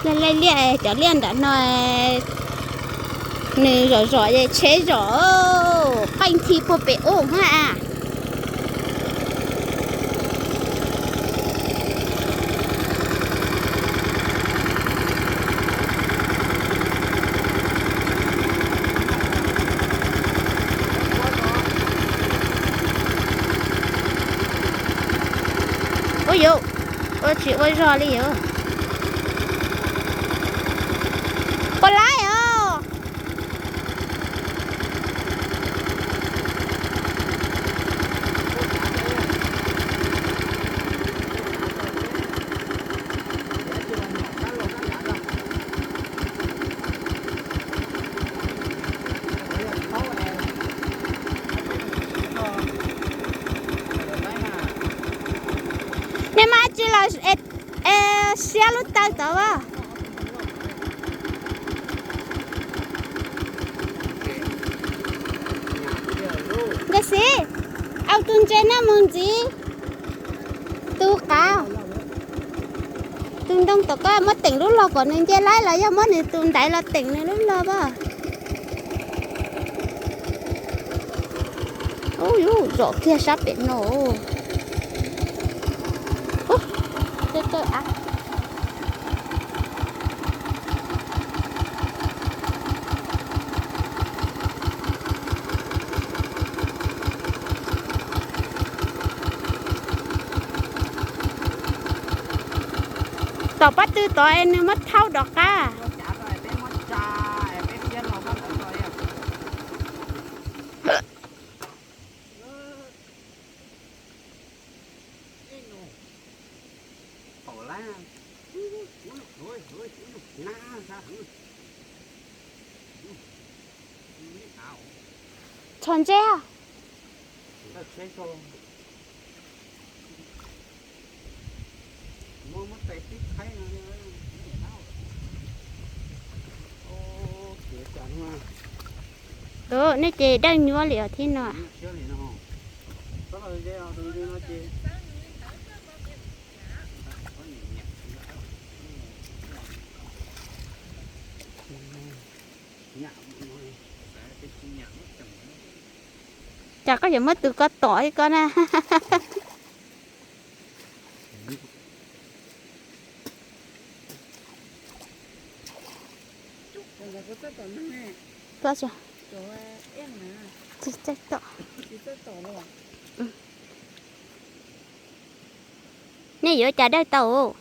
Laij laij liaj, cov liaj nram no nws zom zom es tsheb zom, qeej thi puag pem ub na. Ua yus, ua tsis ua zog li yus. Puas laib os? Nej mas tsis los siab lub taw tod as. Nkawd xib, au tus ntses no mus ntxiv tus qav, tus ntoo tom koj muab teem lub log kom nws nce laib los yog muab nws tus ntaiv los teem nws lub log as. Ub, yus zom kiag sab pem no. Tom pob tw tod es nws muab thaub rov qab. Txhos ntse. Nej ces dawj nyuaj li os thib no. Cas koj yuav muab tus ko tom ib ko na. Nej yuav cas dawj tau?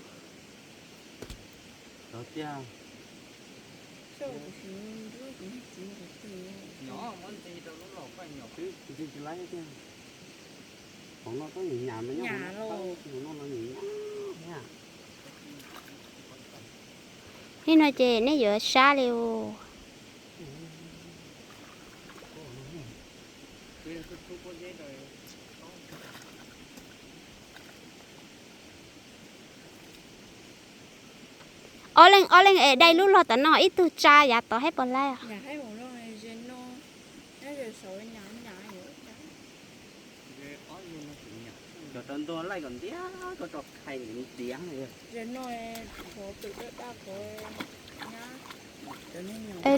Nim no ces nej yuav sab li os. Ob leeg ob leeg es dai lub log tom no, ib tug tsa yav tod thiab puas laib?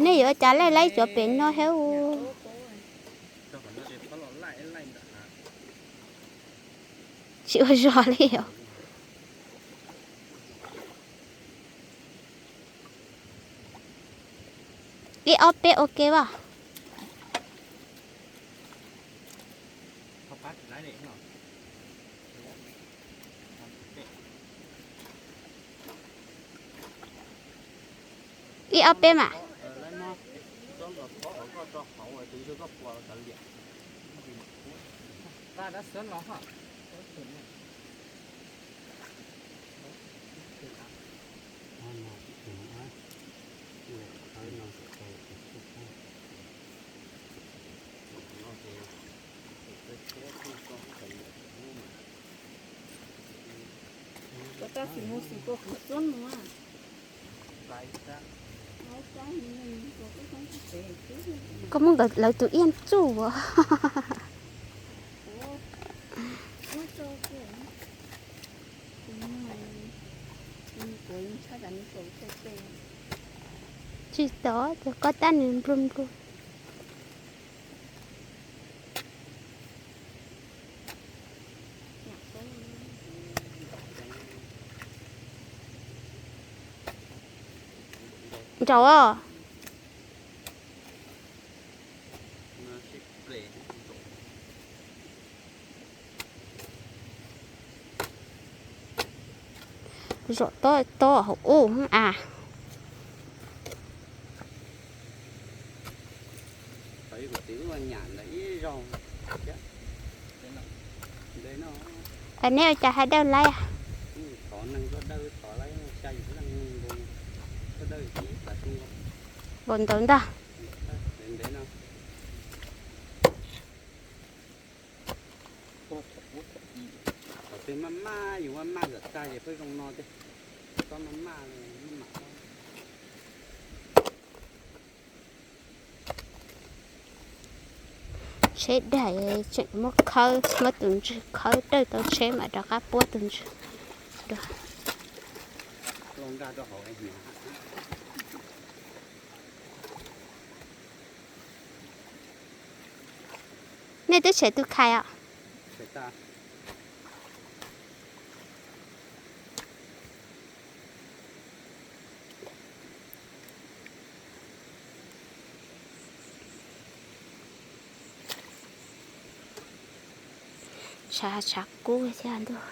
Nej yuav cas laij laib cov pem no thiab ua? Tsis ua zog li os. Ib ob peb ua ke as. Ib ob peb mas. Koj muab nkawd lawv tus iab tsuj as. Tsis tau, ces koj tab nws nplua nplua. Nraum os. Zom tob tob hauv ub a. Neb ua cas hais dawb laib? Npaum ntawd ntag. Thaum twg maj maj yus maj maj zam tag ces pheej zoo no tiag. Txhob maj maj li maj mam. Tsheb daig tseem muab khawb, muab tus ntswg khawb dawj tau tsheb mam rov qab puab tus ntswg dua. Nej twb tshem tus khais os? Tshav tshav kub thiab ntuj.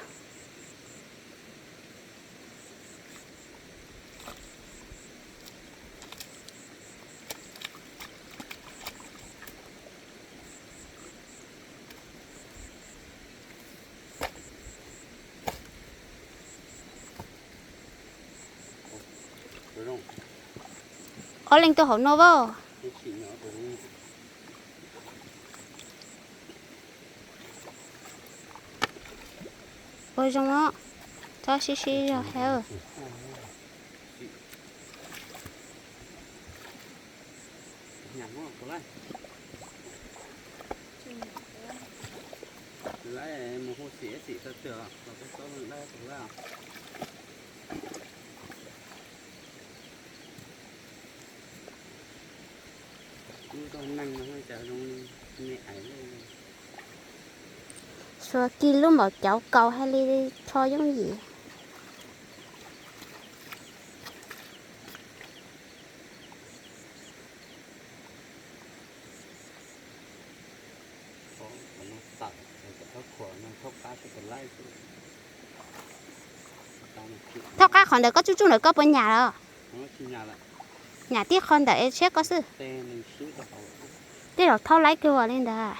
Ob leeg tuaj hauv no as. Ua zoo os, txhob sib sib zog hab. Suav kis lub npaum cauv kaus hais li rho yooj yim. Thaub qab qhov ntawd koj tsuj tsuj ntawd koj puas nyam los? Nyam tib qho ntawm es tshiab koj xwb. Tej zaum thaub laib kawg ua li ntawd.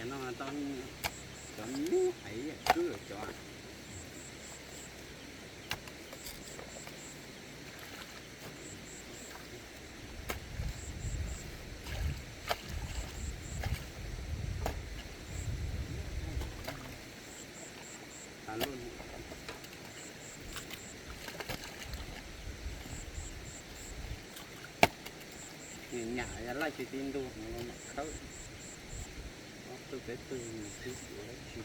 Yav no tau cov nyuj aiv kub lawm cov. Nyam laij tsis tib ntu no mam khawb. Ob tug peb tug nws twb yuav dab tsi.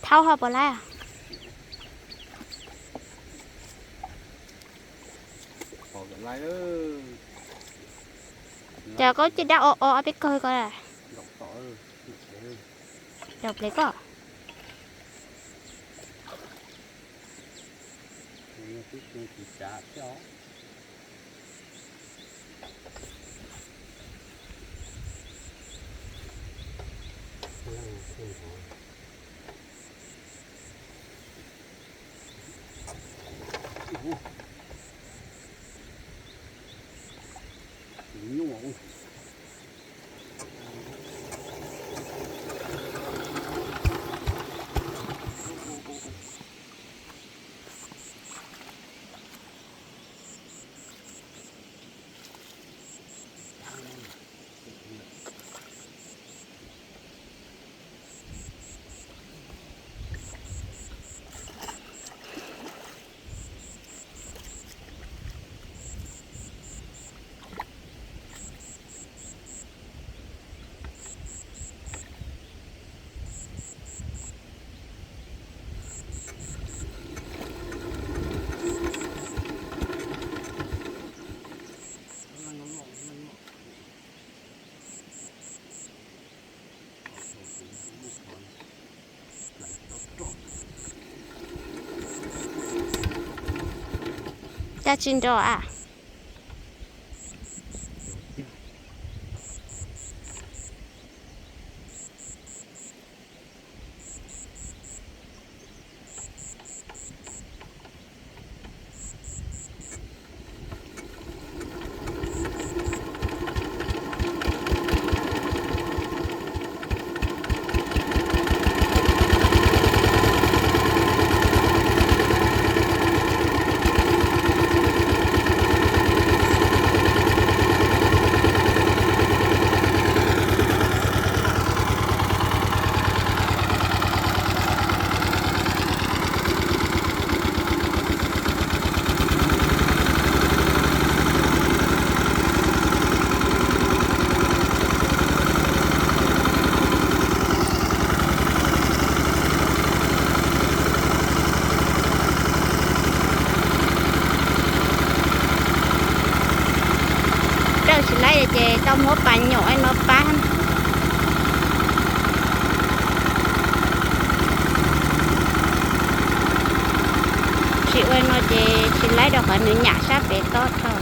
Thaub ho puas laib? Ces koj cij dab o o peb kawg ko. Cov plev koj. Cas tsis nrov a? Raws tsis laib ces tau muab pas nyom no pab. Tsis ua no ces tsis laib rau qhov nws nyam sab pem tob dhau.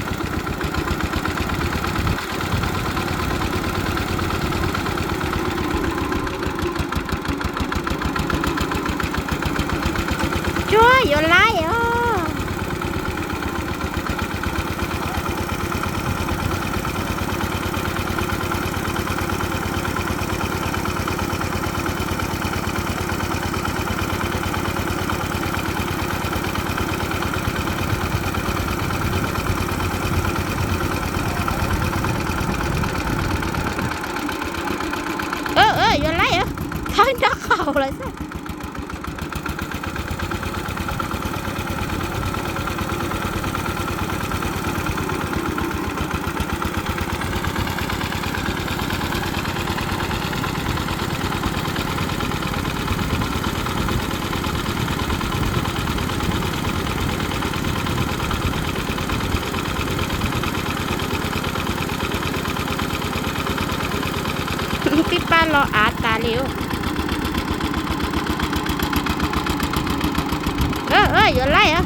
Tsuag yuav laib os. Yuav laib, thawb nraub qaum lawm xwb. Tib pab los av tas li. Yuav laib os.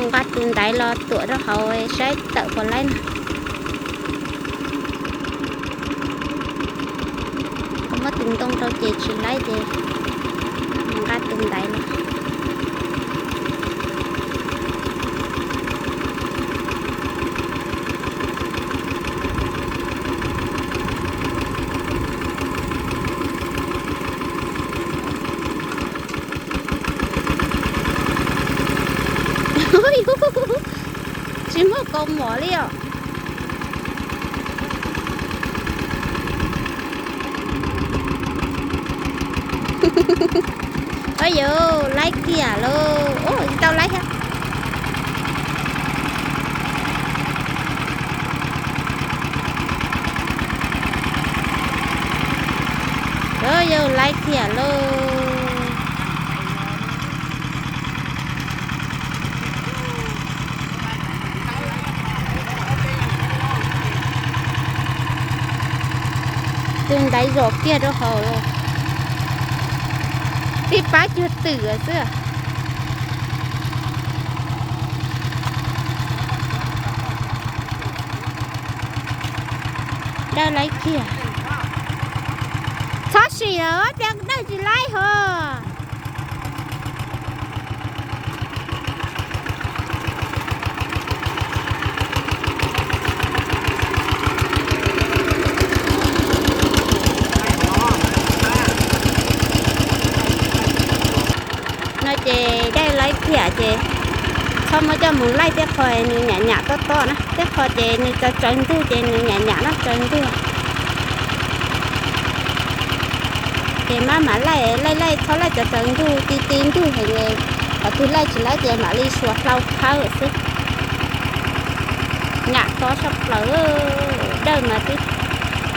Nqa tus ntaiv los tuam rau hauv saib tawm puas laib na. Kuv muab tus ntoo rau ces tsis laib ces nqa tus ntaiv los. Tsis muaj kaus mom li os. Ua yus laib kiag lauj, tsis tau laib thiab. Ua yus laib kiag lauj. Tus ntaiv zom kiag rau hauv, tib pab cuag twm xwb. Dawb laib kiag. Txhob sim os, tias dawb tsis laib hos. No ces dawb laib kiag ces txhob muab coj mus laij tej qho nws nyam nyam tob tob na, tej qho ces nws tsaws tsaws ntug ces nws nyam nyam noj tsaws ntug. Ces maj mam laij laij laij, txhob laij tsaws tsaws ntug, ti ti ntug heev, qhov twg laij tsis laib ces mam li suas hlau khawb xwb. Nyam tob saj plaws, dawb mas twb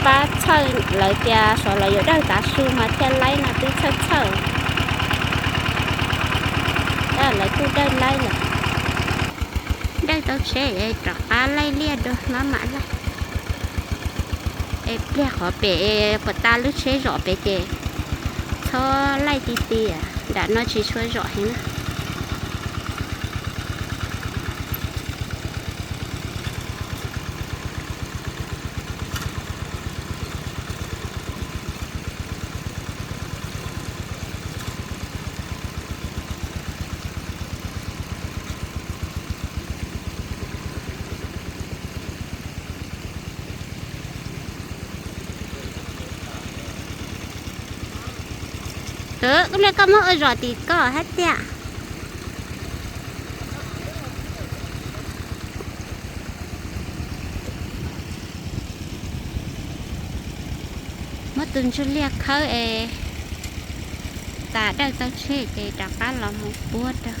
pab txhawj, lawv tias xyov lawv yuav dawb tav su mas thiaj laib no, twb txhawj txhawj. Lawv kuj dawb laib lawm. Dawb tau tsheb rov qab laij liaj dua, maj mam laij. Es pliag qhov pem, puas tas lub tsheb zom pem ces txhob laij ti ti, nram no tsis tshua zom heev na. Koj muab ua zom tim koj hab tiag. Muab tus ntsuj liaj khawb es tas dawb tau tsheb ces rov qab los mus puab rau.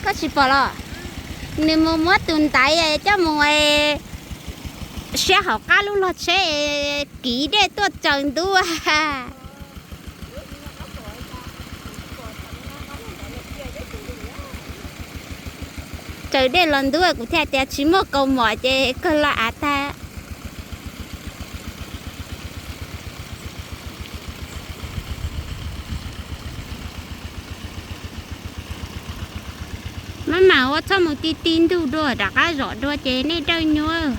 Koj tsis pom los? Nws mus muab tus ntaiv coj mus siab hauv qab lub log tsheb, kiv dej tuaj tsaws ntub. Tsaws dej los ntub, kuv thiaj tias tsis muaj kaus mom ces kawg los av tag. Maj mam ua txhob mus ti ti ntug dua, rov qab zom dua ces nej dawb nyuab.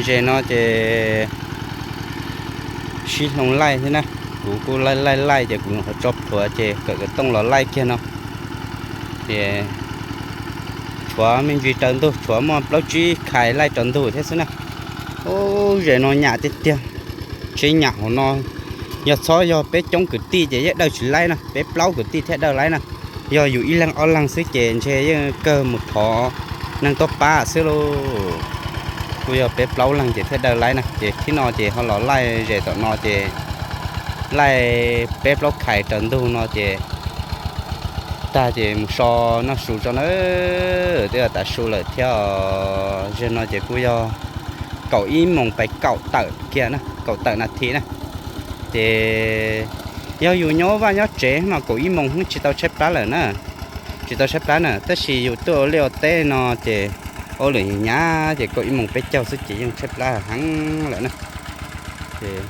Ze no ces sib hloov laij thiab na. Kuv kuj laij laij laij ces kuv ho tso plhuav ces kawm kawm tooj los laij kiag no. Ces tshuav me ntsis raws ntug, tshuav muaj plaub tsib khais laij raws ntug thiab xwb na. Ub, ze no nyam tiag tiag. Ntshe nyam hauv no yog txhob yog peb coob kwv tij ces yeej dawj tsis laib na, peb plaub kwv tij thiaj dawj laib na. Yog yus ib leeg ob leeg xwb ces ntshe yeej kawg mus thov neeg tuaj pab xwb lauj. Kuj yog peb plaub leeg ces thiaj dawj laib na. Ces thib no ces ho los laij zes tom no ces laij peb plaub khais raws ntug no ces tag ces mus so noj su tso na. Twb yog tav su lawm thiab os. Zaum no ces kuj yog kaum ib moos pais kaum tawm kiag na, kaum tawm nas this na. Ces yog yus nyob vaj nyob tsev mas kaum ib moos tsis tau tshaib plab lawm na, tsis tau tshaib plab na. Tab sis yus tuaj ua liaj ua teb no ces ua lwm hnyav ces kaum ib moos peb caug xwb ces yeej tshaib plab heev lawm na. Ces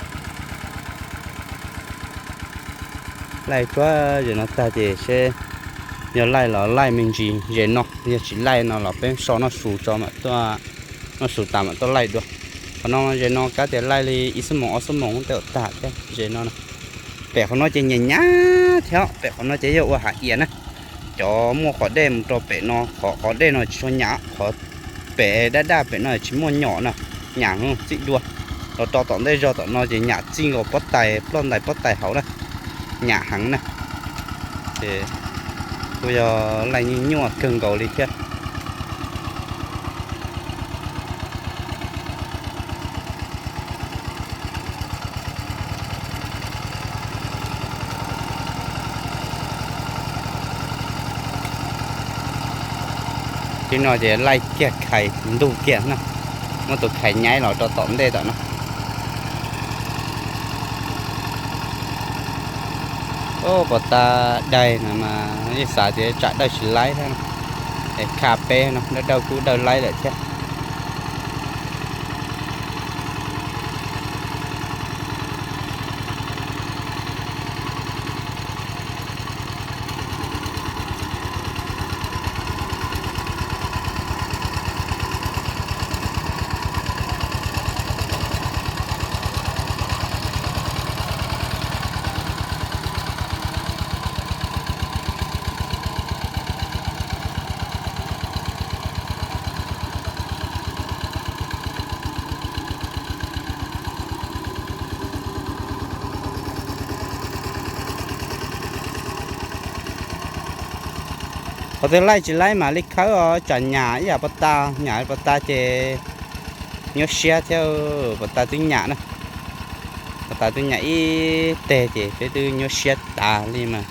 laij tsuag zes no tag ces seb yog laij los laij me ntsis zes no, yog tsis laij no los peb so noj su tso mam tuaj, noj su tas mam tuaj laij dua. Qhov no zes no kav tias laij li ib xuab moos ob xuab moos tej tag thiab zes no. Pem qhov no ces nyam nyam thiab, pem qhov no ces yog ua hav iav na. Cov muaj qhov dej mus rau pem no, qhov qhov dej no tsis tshua nyam, qhov pem daj daj pem no tsis muaj nyom na, nyam txij dua. Los rau tom ntej zog tom no ces nyam txij nkaus pob tais, ploj ntais pob tais hauv na, nyam heev na. Ces kuj yog laij nyuaj nyuaj kawg nkaus li thiab. Thib no ces laij kiag khais ntug kiag na, muab tus khais nyaib los rau tom ntej tom no. Puas tas daig no mas yeej xav tias tsam dawj tsis laib thiab, es kha peb no dawj dawj kuj dawj laib lawm thiab. Qhov twg laij tsis laib mam li khawb os, tsam nyam ib yam puas tas, nyam puas tas ces nyuaj siab thiab, puas tas twb nyam na, puas tas twb nyam ib teg ces peb twb nyuaj siab tas li mas.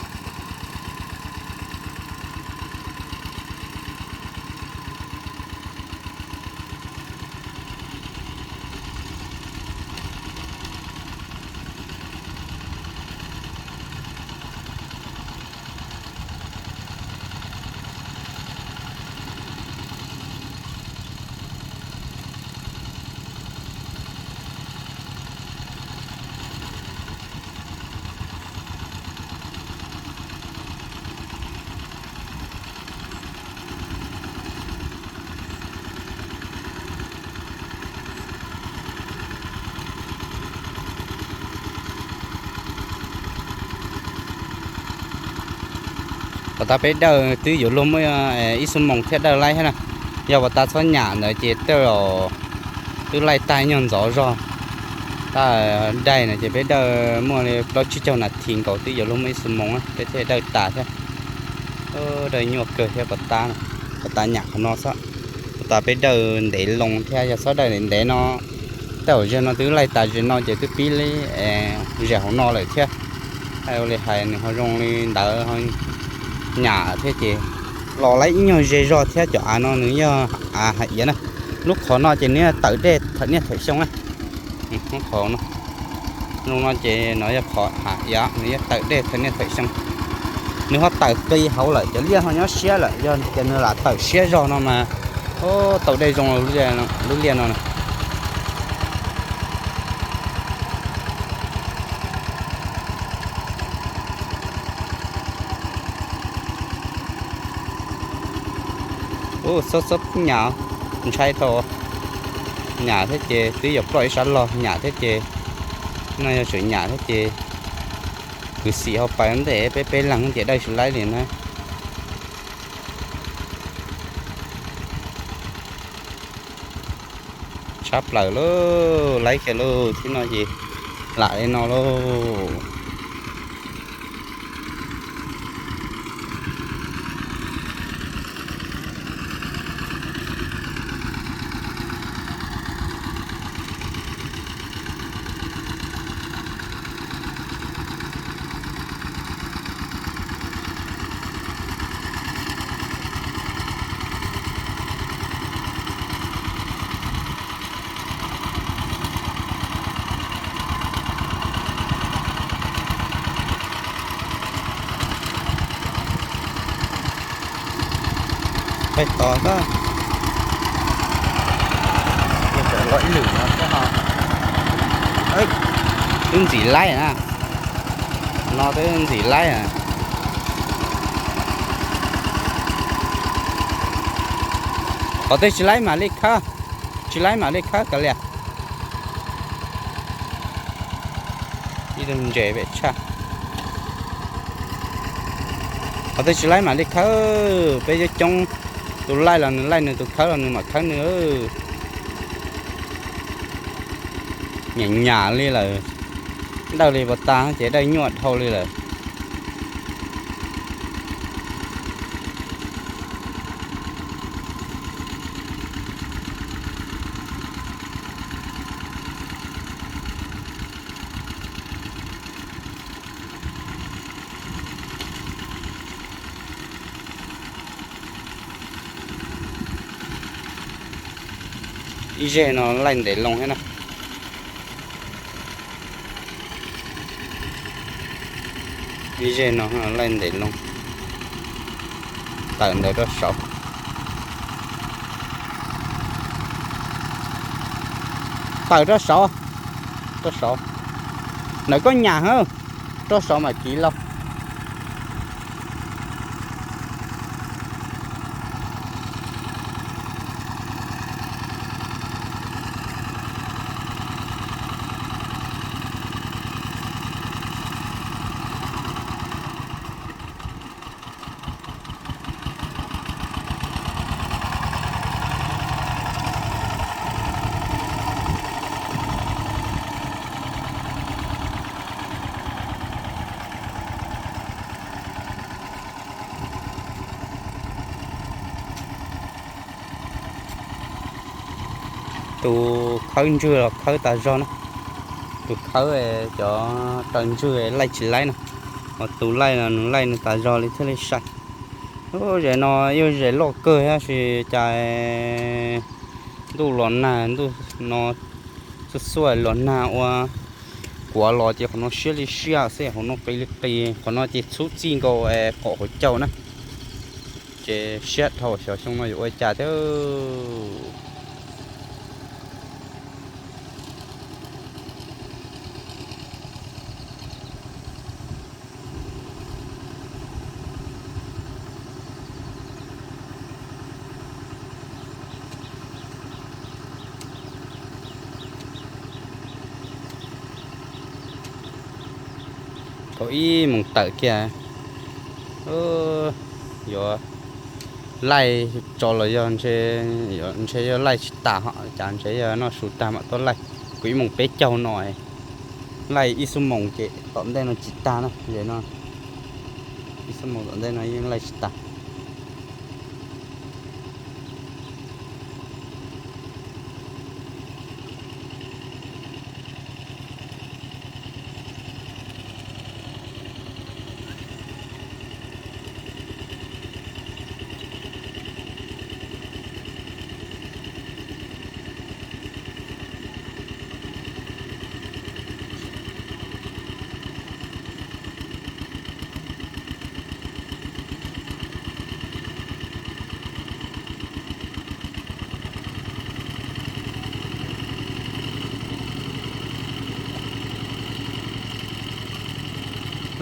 Puas tas peb dawj twb yuav luag muaj ib xuab moos thiaj dawj laib thiab na. Yog puas tas txhob nyam ntawd ces tej zaum twb laij tag nyuag ntxov zog. Tab daig no ces peb dawj muaj li plaub tsib caug nas this nkaus twb yuav luag muaj ib xuab moos peb thiaj dawj tas thiab. Dawj nyuaj kawg thiab puas tas, puas tas nyam qhov no xwb. Puas tas peb dawj ntev loo thiab, yog txhob dawj ntev ntev no, tej zaum zaum no twb laij tas zaum no ces twb pib li zaum hauv no lawm thiab. Ua li hais nws ho zoo li ntawd, nyam thiab ces los laib ib nyuag ze zog thiab. Cov av no nws yog av hav iav na. Lub qhov no ces nws yog tawm dej thawm niaj thawm xyoo na. Lub qhov no, lub no ces no yog qhov hav iav, nws yog tawm dej thawm niaj thawm xyoo. Nws ho tawm qis hauv lawm, cov liaj ho nyob siab lawm, yog tias nws lam tawm siab zog no mas tau dej zoo lub liaj no na. Ub, xob xob nyam, ntshai tau. Nyam thiab ces twb yuav ploj ib sab log, nyam thiab ces, no yog tseem nyam thiab ces kwv xim ho pais ntej peb peb leeg ces dawj tsis laib li na. Tshab plaws lauj, laib kiag lauj, thib no ces Lam li no lauj. Peb tod xwb, los ib lwm no xwb ho. Twb ntxim laib na, no twb ntxim laib na. Qhov twg tsis laib mam li khawb, tsis laib mam li khawb kav liam. Ib tug ntses pem tshaj. Qhov twg tsis laib mam li khawb, peb coob coob, tus laij los nws laij nws, tus khawb los nws mam khawb nws. Nyam nyam li lawm, dawj li puas tas ces dawj nyuaj dhau li lawm. Ib zeg no laij ntev loo thiab na. Ib zeg no laij ntev loo. Tawm ntawd rau saud. Tawm rau saud, rau saud. Ntawm koj nyam hab, rau saud mam kiv lauj. Tus khawb ntswg los khawb tas zog na. Tus khawb cov raws ntswg laij tsis laib no, ho tus laij los nws laij nws tas zog li thiaj li sai. Lub zem no yog zem loj kawg tab sis cas ntuj los nag, ntuj no xuaj xuaj los nag ua kuav los ces qhov no siab li siab xwb, qhov no qis li qis, qhov no ces txhub txij nkaus qom hauv caug na. Ces siab dhau, xyov xyoo no yuav ua cas thiab. Thaum ib moos tawm kiag, yuav laij tso los yog ntshe yuav laij tsis tas, ho cas ntshe yog noj su tag mam tuaj laij. Kuv ib moos peb caug no, laij ib xuab moos ces tom ntej no tsis tag na, no ib xuab moos tom ntej no yeej laij tsis tag.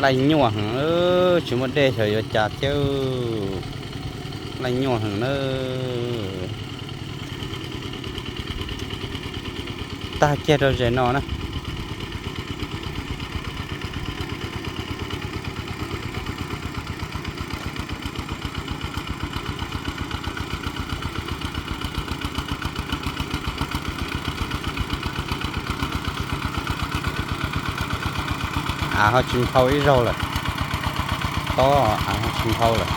Laij nyuaj heev, tsis muaj dej xyov yuav cas thiab. Laij nyuaj heev na. Tag kiag rau zem no na. Av ho tsis nphau ib zaug lawm. Tob, av ho tsis nphau lawm.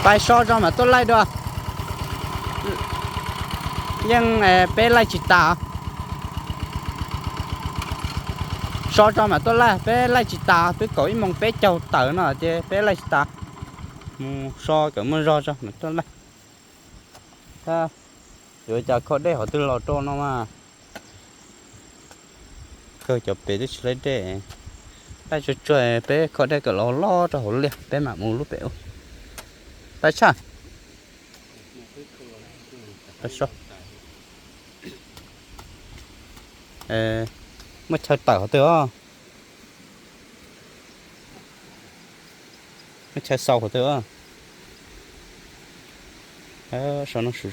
Pais so tso mam tuaj laij dua. Yeej, peb laij tsis tas. So tso mam tuaj laij, peb laij tsis tas, twb kaum ib moos peb caug tawm no ces peb laij tsis tas. Mus so kom muaj zog tso mam tuaj laij. Yuav cas kho dej qhov twg los rau no mas. Kawg cov pem twb tsis laij dej. Laij tsuag tsuag peb kho dej kom los loj rau hauv liaj peb mam mus lub pem ub. Laij tshaj. Muaj chaw tawm qhov twg os? Muaj chaw xaus qhov twg os? Sau no su.